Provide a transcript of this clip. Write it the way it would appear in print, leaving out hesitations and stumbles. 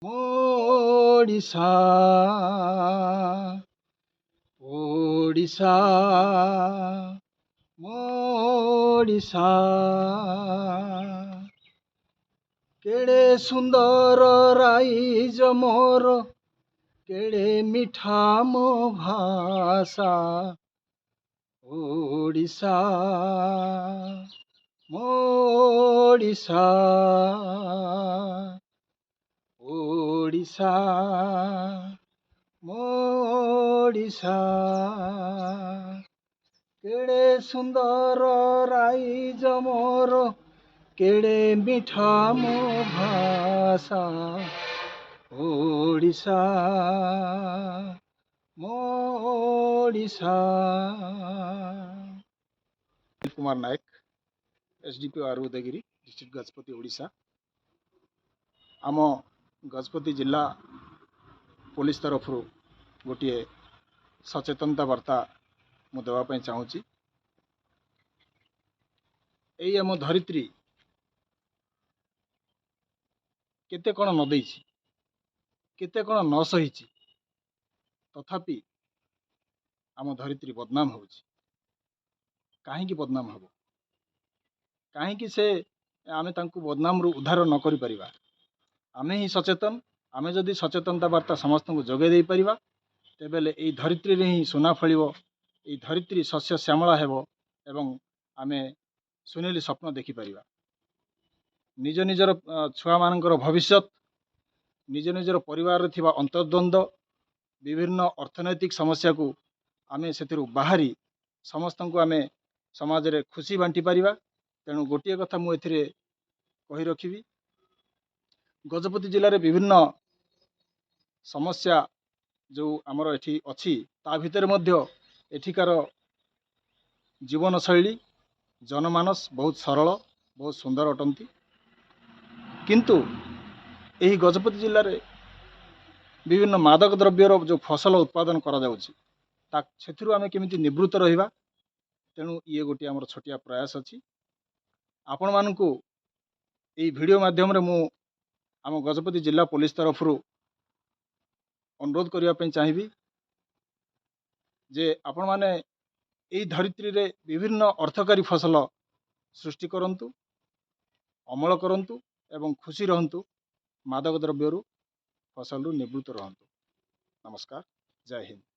Odisha, Odisha, Odisha. କେଡ଼େ ସୁନ୍ଦର ରାଇଜ ମୋର, କେଡ଼େ ମିଠା ମୋ ଭାଷା। ଓଡ଼ିଶା, ଓଡ଼ିଶା, ଓଡ଼ିଶା, ଓଡ଼ିଶା। କେଡ଼େ ସୁନ୍ଦର ରାଇଜ ମୋର, କେଡ଼େ ମିଠା ମୋ ଭାଷା। Odisha, Odisha. Kumar Nayak, SDPO R Udayagiri, district Gajapati, Odisha. ଆମ ଗଜପତି ଜିଲ୍ଲା ପୋଲିସ ତରଫରୁ ଗୋଟିଏ ସଚେତନତା ବାର୍ତ୍ତା ମୁଁ ଦେବା ପାଇଁ ଚାହୁଁଛି। ଏଇ ଆମ ଧରିତ୍ରୀ କେତେ କ'ଣ ନ ଦେଇଛି, କେତେ କ'ଣ ନ ସହିଛି, ତଥାପି ଆମ ଧରିତ୍ରୀ ବଦନାମ ହେଉଛି। କାହିଁକି ବଦନାମ ହେବ? କାହିଁକି ସେ ଆମେ ତାଙ୍କୁ ବଦନାମରୁ ଉଦ୍ଧାର ନ କରିପାରିବା? ଆମେ ହିଁ ସଚେତନ। ଆମେ ଯଦି ସଚେତନତା ବାର୍ତ୍ତା ସମସ୍ତଙ୍କୁ ଯୋଗାଇ ଦେଇପାରିବା, ତେବେ ଏଇ ଧରିତ୍ରୀରେ ହିଁ ସୁନା ଫଳିବ, ଏଇ ଧରିତ୍ରୀ ଶସ୍ୟ ଶ୍ୟାମଳା ହେବ ଏବଂ ଆମେ ସୁନେଲି ସ୍ୱପ୍ନ ଦେଖିପାରିବା। ନିଜ ନିଜର ଛୁଆମାନଙ୍କର ଭବିଷ୍ୟତ, ନିଜ ନିଜର ପରିବାରରେ ଥିବା ଅନ୍ତର୍ଦ୍ୱନ୍ଦ୍ୱ, ବିଭିନ୍ନ ଅର୍ଥନୈତିକ ସମସ୍ୟାକୁ ଆମେ ସେଥିରୁ ବାହାରି ସମସ୍ତଙ୍କୁ ଆମେ ସମାଜରେ ଖୁସି ବାଣ୍ଟି ପାରିବା। ତେଣୁ ଗୋଟିଏ କଥା ମୁଁ ଏଥିରେ କହି ରଖିବି, ଗଜପତି ଜିଲ୍ଲାରେ ବିଭିନ୍ନ ସମସ୍ୟା ଯେଉଁ ଆମର ଏଠି ଅଛି, ତା ଭିତରେ ମଧ୍ୟ ଏଠିକାର ଜୀବନଶୈଳୀ, ଜନମାନସ ବହୁତ ସରଳ, ବହୁତ ସୁନ୍ଦର ଅଟନ୍ତି। କିନ୍ତୁ ଏହି ଗଜପତି ଜିଲ୍ଲାରେ ବିଭିନ୍ନ ମାଦକ ଦ୍ରବ୍ୟର ଯେଉଁ ଫସଲ ଉତ୍ପାଦନ କରାଯାଉଛି, ତା ସେଥିରୁ ଆମେ କେମିତି ନିବୃତ୍ତ ରହିବା, ତେଣୁ ଇଏ ଗୋଟିଏ ଆମର ଛୋଟିଆ ପ୍ରୟାସ ଅଛି। ଆପଣମାନଙ୍କୁ ଏଇ ଭିଡ଼ିଓ ମାଧ୍ୟମରେ ମୁଁ ଆମ ଗଜପତି ଜିଲ୍ଲା ପୋଲିସ ତରଫରୁ ଅନୁରୋଧ କରିବା ପାଇଁ ଚାହିଁବି ଯେ ଆପଣମାନେ ଏଇ ଧରିତ୍ରୀରେ ବିଭିନ୍ନ ଅର୍ଥକାରୀ ଫସଲ ସୃଷ୍ଟି କରନ୍ତୁ, ଅମଳ କରନ୍ତୁ ଏବଂ ଖୁସି ରହନ୍ତୁ, ମାଦକ ଦ୍ରବ୍ୟରୁ ଫସଲରୁ ନିବୃତ୍ତ ରହନ୍ତୁ। ନମସ୍କାର, ଜୟ ହିନ୍ଦ।